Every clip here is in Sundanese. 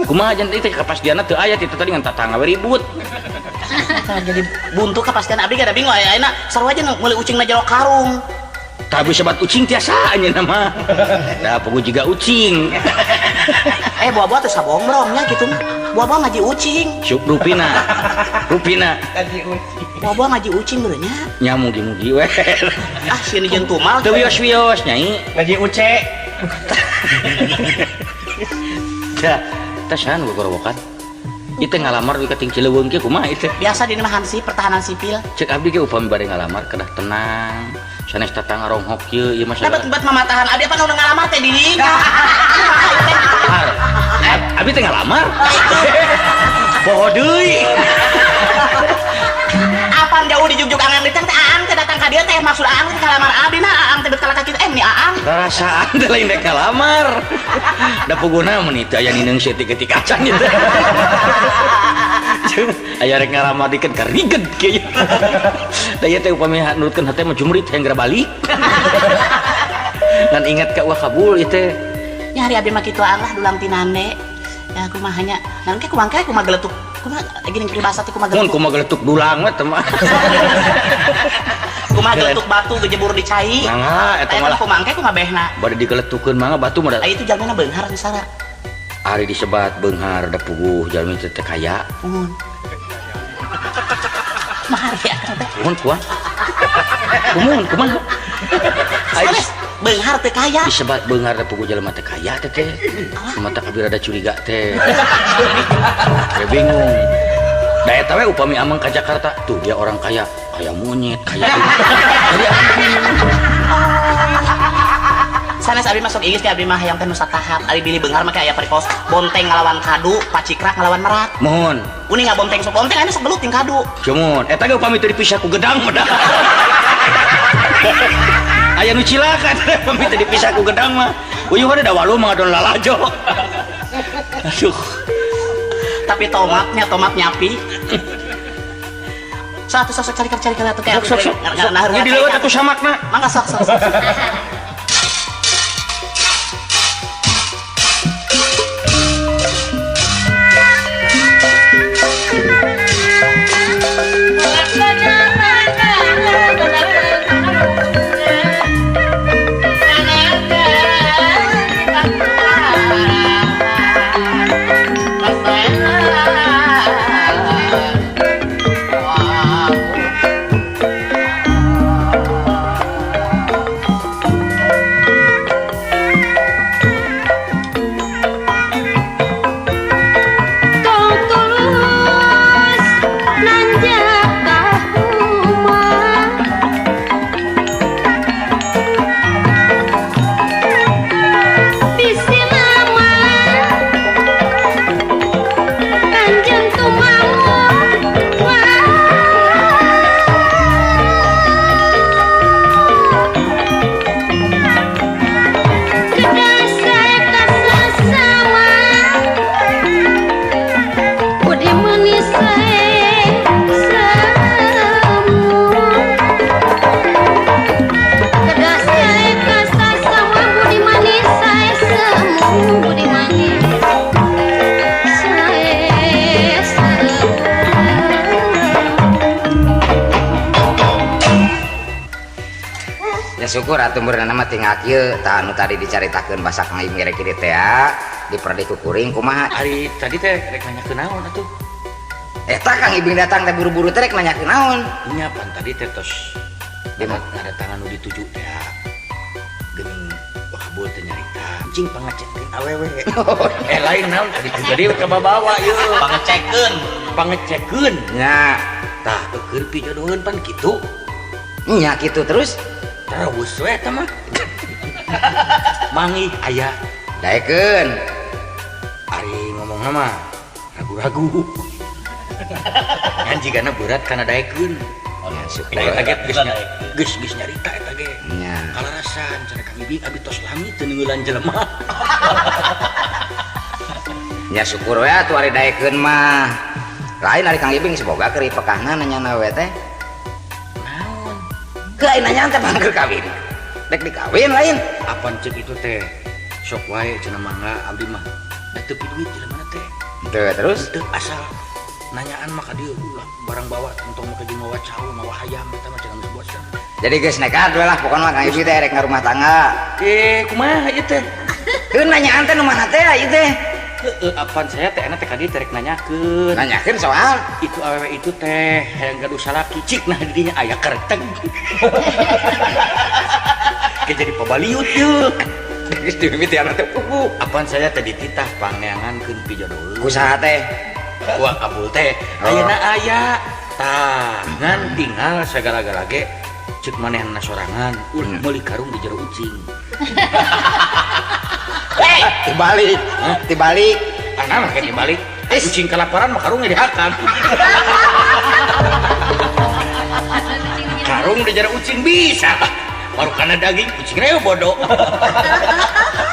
Kumaha janten teh kapastianna teu aya teh tadi ngan tatangga we ribut. Tah jadi buntu kepastian abdi gak ada bingung aya ayeuna sarua aja meuli ucingna jero karung. Tah sebat ucing tiasa anjeunna mah. Da puguh jiga ucing. Eh buah-buah teh sabongbrong nya kitu mah. Buah-buah ngaji ucing. Syuk rupina. Rupina. Ngaji ucing. Buah-buah ngaji ucing beureun nya. Nya mugi-mugi we. Ah sieun jeung tumal. Teu wios-wios nyai. Ngaji uce. Tah, tah saha nu gogorowokan? Ieu teh ngalamar dugi ka ting Cileuweung kieu kumaha ieu teh? Biasa di mah hansip pertahanan sipil. Cek abdi ge upami bade ngalamar kedah tenang. Sanes tatangga ronghok kieu ieu mah Nah, sagala. bet mamatahan abdi apa nu ngalamar teh di dinya. Har. Abdi teh ngalamar. Poho deui. Apan jauh di jugjug Aang ditang teh Aang teh datang ka dieu teh maksud Aang teh ngalamar abdi na Aang teh bet kalah ka kitu eh ni Aang. Rarasaan teh lain rek ngalamar. Da puguna mun itu aya nineung seutik-eutik acan gitu. Aya rek ngalamar dikeun kariged kieu. Da ieu teh upami nurutkeun hate mah jumrit hayang geura balik. Ngan ingat ka wah kabul ieu teh. Nya hari abdi mah kitu Aang lah dulang tinande. Ya kumaha nya. Nah engke kumaha engke kumaha geletuk. Kumaha gini peribahasa teh kumaha Mun geletuk. kumaha geletuk dulang mah teh mah. Kumaha geletuk batu gejebur di cai. Mangga eta Eta malah kumaha engke kumaha behna. Bade digeletukeun mangga batu mah da. Aya itu jalmina beunghar sara. Ari disebat beunghar da puguh jalmi teh teh kaya. Mun. Mahar ya teh. Mun kuah. Kumun kumaha? Ari Sanes beunghar teh kaya. Disebat beunghar da puguh jelema teh kaya teh teh. Mata kabir ada curiga teh. Teh bingung. Da eta we upami amang ka Jakarta tuh dia orang kaya, kaya monyet, kaya. Jadi amang bingung. Sanes abdi masuk Inggris ke abdi mah hayang teh nu satahap. Ari bilih beunghar mah aya paripos bonteng ngalawan kadu, pacikrak ngalawan merak. Mohon. Uning nggak bonteng sok bonteng aya sok gelut ting kadu. Cumun, eta ge upami teu dipisah ku gedang mah dah. Aya nu cilaka teh upami teu dipisah ku gedang mah. Uyuh da walu mah ngadon lalajo. Aduh. Tapi tomatnya tomat nyapi. Satu sok sok cari cari atuh kayak Sok sok sok. Nah, Ini dilewat atuh samakna. Mangga sok sok sok. Ya syukur atuh meureunna mah tinggal kieu tah anu tadi dicaritakeun basa Kang Ibing rek kieu teh ya diperdi ku kuring kumaha. Ari tadi teh rek nanyakeun naon atuh? Eta Kang Ibing datang teh buru-buru teh rek nanyakeun naon? Nya pan tadi teh tos ngadatangan nu dituju teh ya. Geuning wakabul teh nyarita cing pangecekeun awewe. Lain naon tadi teh jadi kababawa ieu. Pangecekeun. Pangecekeun. Nya. Tah keur pijodoheun pan kitu. Nya kitu terus. Terus we eta mah. Mangih aya daekeun. Ari ngomongna mah ragu-ragu. Ngan jigana berat kana daekeun. Ya, syukur. Da eta ge geus nyarita eta ge. Nya. Kalarasan cenah Kang Ibing abi tos lami teu neungeulan jelema. Nya syukur we atuh ari daekeun mah. Lain ari Kang Ibing semoga keur ipekahna nanyana we teh. Naon? Ke lain nanya teh pangker kawin. Dek dikawin lain. Apan ceuk itu teh? Sok wae cenah mangga abdi mah. Da teu duit jelema teh. Teu terus Teu asal nanyaan mah ka dieu ulah barang bawa entong make jeung mawa cau mawa hayam eta mah cenah geus bosen. Jadi geus nekat we lah pokona mah Kang Ibi teh rek ngarumah tangga. Kumaha ieu teh? Heuh nanyaan teh nu mana teh ieu teh? Heeh, apaan saya teh enak teh ka dieu teh rek nanyakeun. Nanyakeun soal itu awewe itu teh hayang gaduh salaki cik nah di dinya aya kerteng. Ke jadi pabaliut yeuh. Geus dimimitian teh pupu. Apaan saya teh dititah pangneangankeun pijodoheun. Ku saha teh? Wah kabul teh. Ayeuna aya. Tah, ngan tinggal sagala-gala ge ceuk manehna sorangan ulah meuli karung di jero ucing. Hei, dibalik. Dibalik. Ana mah dibalik. Ucing kelaparan mah karungnya dihakan. Karung di jero ucing bisa. Baru karena daging ucingnya bodoh.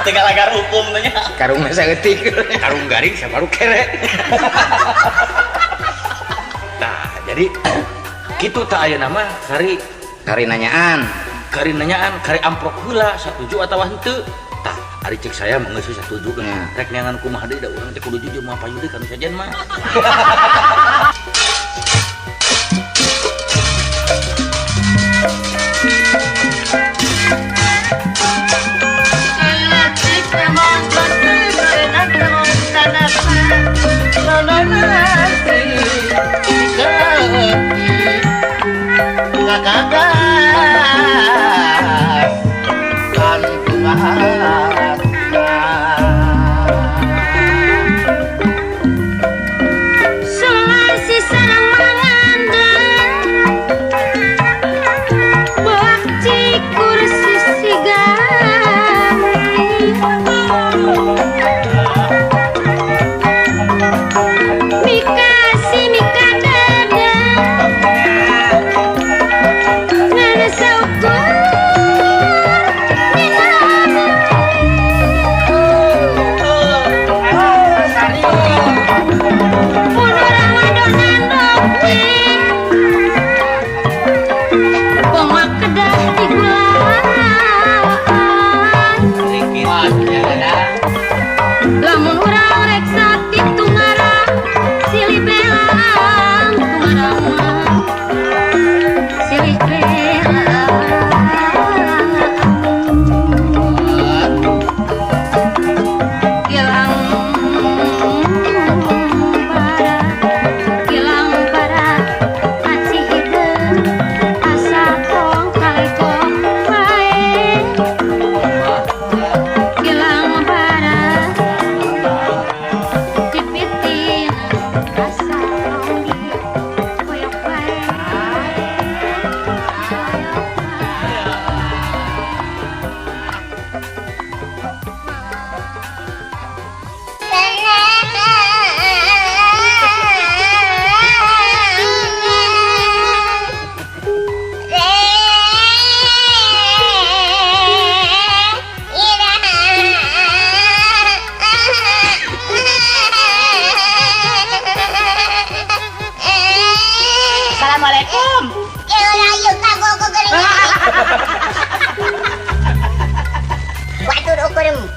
Tinggal agar hukum tanya. Karungnya saeutik. Karung garing saya baru kere. Nah, jadi kitu tak aya nama kari kari nanyaan. Kari nanyaan, kari amprok heula satuju atawa henteu. Tah, ari cek saya mah geus satuju kan. Rek neangan kumaha deui da urang teh kudu jujur moal payu deui kanu sajen mah.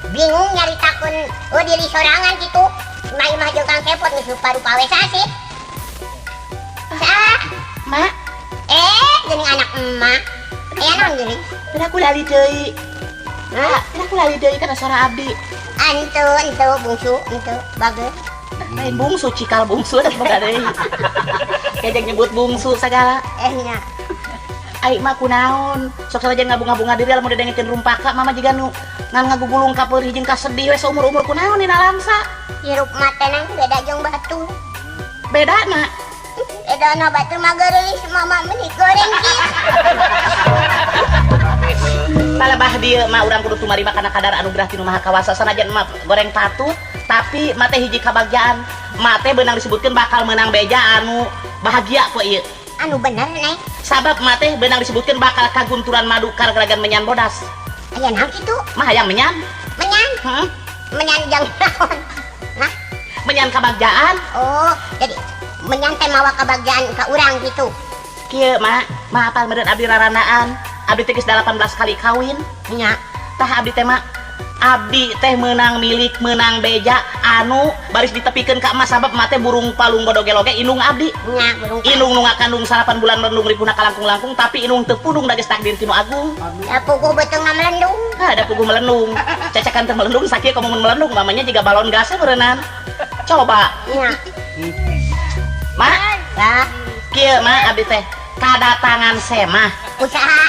Bingung nyari takun oh diri sorangan gitu. Imah-imah jeung Kang Kepot geus rupa-rupa we sasih. Salah, Mak. Geuning anak emak. Aya naon geuning? Teu aku lali deui. Hah? Teu aku lali deui kana suara abdi. Antu, entu bungsu, entu bagus. Lain bungsu cikal bungsu teh boga deui. Kejeng nyebut bungsu sagala. Nya. Ai mah kunaon? Sok sanajan ngabunga-bunga diri lamun didengekeun rumpaka mama jiga nu ngan ngagugulung ka peurih jeung kasedih we saumur-umur kunaon dina langsa. Hirup mah teh nang beda jeung batu. Bedana? Bedana batu mah geulis, mama meni goreng kieu. Palebah dieu mah urang kudu tumarima kana kadar anugerah ti Nu Maha Kawasa sanajan mah goreng patut tapi mah teh hiji kabagjaan. Mah teh beunang disebutkeun bakal meunang beja anu bahagia poe ieu. Anu bener neng. Sabab mah teh beunang disebutkeun bakal kagunturan madu kargeragan menyan bodas. Aya naon kitu? Mah hayang menyan. Menyan? Heeh. Menyan jang naon? Hah? Menyan kabagjaan. Oh, jadi menyan teh mawa kabagjaan ka urang gitu. Kieu mak, mah apal meureun abdi raranaan. Abdi teh geus 18 kali kawin. Nya. Tah abdi teh mak Abdi teh menang milik menang beja anu baris ditepikeun ka emas sabab emak teh burung palung bodogeloge indung abdi. Nya burung. Indung nu ngakandung 8 bulan melendung ripuna kalangkung-langkung tapi indung teu pundung da geus takdir ti nu agung. Da puguh beuteungna melendung. Ah, da puguh melendung. Cacakan teh melendung sakieu komo mun melendung mamanya jiga balon gasnya berenang. Coba. Nya. Mak, Ya, kieu mak abdi teh kadatangan semah. Usaha.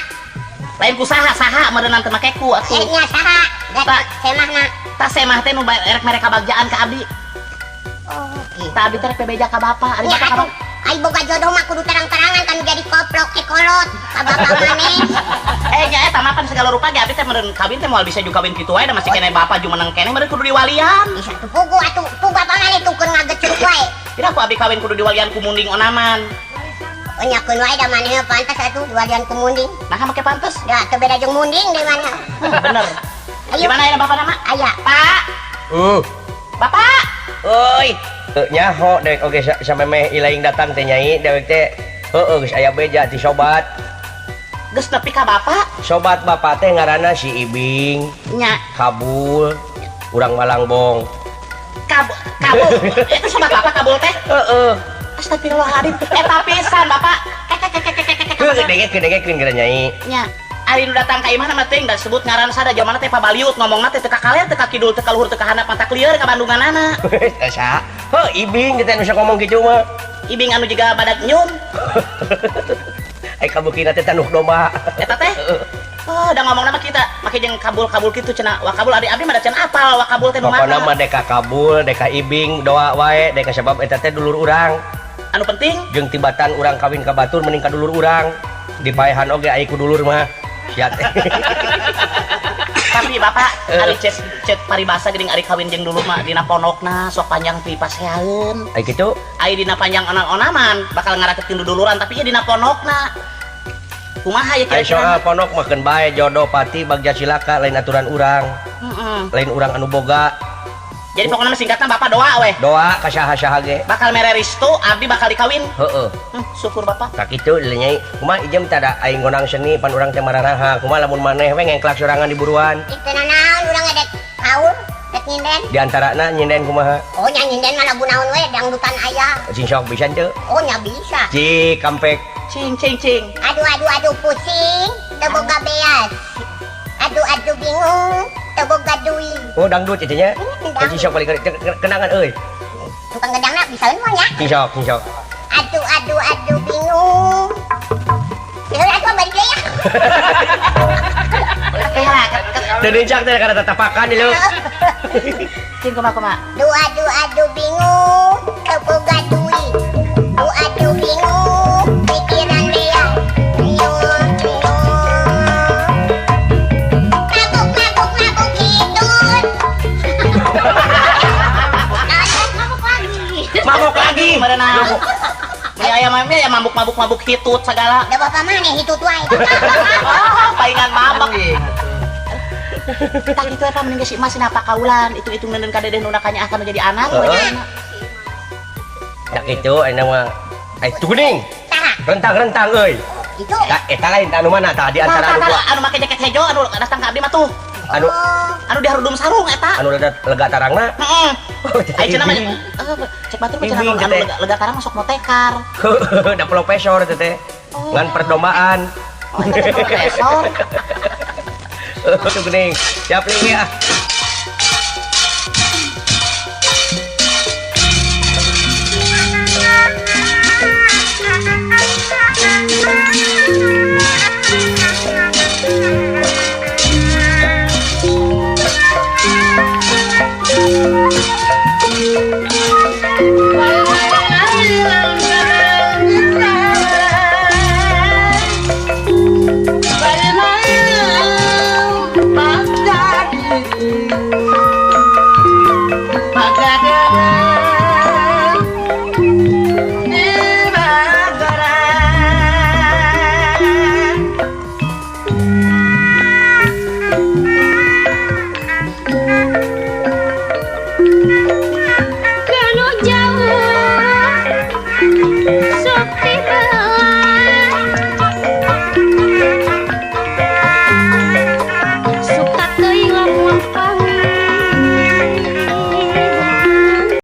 Lain ku saha saha meureunan teu make ku atuh. Eh nya saha? Tak. Semahna. Tah semah teh nu erek mere kabagjaan ka abdi. Oh, kitu. Tah abdi teh rek bebeja ka bapa, ari Nya bapa ka atuh. bapa. Ai boga jodoh mah kudu terang-terangan kan jadi koplok ekolot ka bapak maneh. Eh nya eta mah pan segala rupa ge abdi teh meureun kawin teh moal bisa juga kawin kitu wae da masih keneh bapa jumeneng keneh meureun kudu diwalian. Bisa tuh puguh atuh tuh bapak maneh tuh keur ngagecruk wae. Tidak ku abdi kawin kudu diwalian ku munding onaman. Oh nya keun wae da maneh pantas atuh diwalian ku munding. Nah make pantes. Da teu beda jeung munding deui maneh. Bener. Ayo. Gimana ya bapak nama? Aya. Pak. Bapak. Oi, nyaho dewek oge samemeh ilaing datang teh nyai dewek teh heueuh geus aya beja ti sobat. Geus nepi ka bapak? Sobat bapak teh ngaranna si Ibing. Nya. Kabul, urang Malangbong. Kabul. Itu sobat bapak Kabul teh? Heeh. Astagfirullahaladzim. Eta pisan bapak. Heuh, dengekeun geura nyai. Nya. Ari nu datang ka imah mah teuing da sebut ngaran sada jamanna teh pabaliut ngomongna teh teu ka kaler teu ka kidul teu ka luhur teu ka handap mata lieur ka Bandunganana. Sa. Heuh, Ibing teh nu sok ngomong kitu mah. Ibing anu jiga badak nyum. Ai kabukina teh tanuh domba. Eta teh? Oh, da ngomongna mah kita make jeung kabul-kabul kitu cenah. Wa kabul ari abdi mah da can apal wa kabul teh nu Pokona mana. mah deka kabul, deka Ibing doa wae deka sebab eta teh dulur urang. Anu penting jeung tibatan urang kawin ka batur mending ka dulur urang. Dipaehan oge ai ku dulur mah. Sia teh. Tapi bapak ari cek paribasa geuning ari kawin jeung dulur mah dina pondokna sok panjang pi paseaeun. Ai kitu? Ai dina panjang onan-onaman bakal ngarakeutkeun duduluran tapi ieu dina pondokna. Kumaha ya Ai kira-kira? soal pondok mah keun bae jodoh pati bagja cilaka lain aturan urang. Lain urang anu boga. Jadi pokoknya mah singkatna bapak doa weh. Doa ka saha-saha ge. Bakal mere restu abdi bakal dikawin. Heeh. Syukur bapak. Tak kitu nyai. Kumaha ijem tada aing ngonang seni pan urang teh mararaha. Kumaha lamun maneh we ngengklak sorangan di buruan. Ih teu nanaon urang edek haul rek nyinden. Di antarana nyinden kumaha? Oh nya nyinden mah lagu naon we dangdutan aya. Cing sok bisa teu? Oh nya bisa. Cik kampek. Cing cing cing. Aduh aduh aduh pusing teu boga beas. Aduh aduh bingung teu boga duit. Oh dangdut itu nya. Dangdut. Cing sok balik kenangan euy. Tukang gedangna bisa mah nya. Cing sok, cing sok. Aduh aduh aduh bingung. Ya atuh balik deui ya. Teu nincak teh kana tatapakan di lu. Cing kumaha kumaha. Aduh aduh aduh bingung teu boga duit. Aduh aduh bingung pikiran dia. Riuh riuh. Mabuk mabuk mabuk hitut. Mabuk lagi. Mabuk lagi. Merenang. Ya aya mah ya mabuk mabuk mabuk hitut segala. Da bapak maneh hitut wae. Oh, palingan mabuk. Tah kitu eta mending si emas napa kaulan itu neuneun ka dedeh nu nakanya akan jadi anak. Heeh. Tak kitu ayeuna mah. Ai tuh geuning. Saha? Rentang-rentang euy. Itu. Tah eta lain tah anu mana tah di antara anu dua. Anu make jaket hejo anu datang ka abdi mah tuh. Anu anu diharudum sarung eta. Anu lega tarangna. Heeh. Oh, Ai cenah mah cek batur mah cenah anu lega tarang masuk motekar. Da profesor teh teh. Ngan perdombaan. Oh, eta teh profesor. Tuh geuning. Siap nih ya.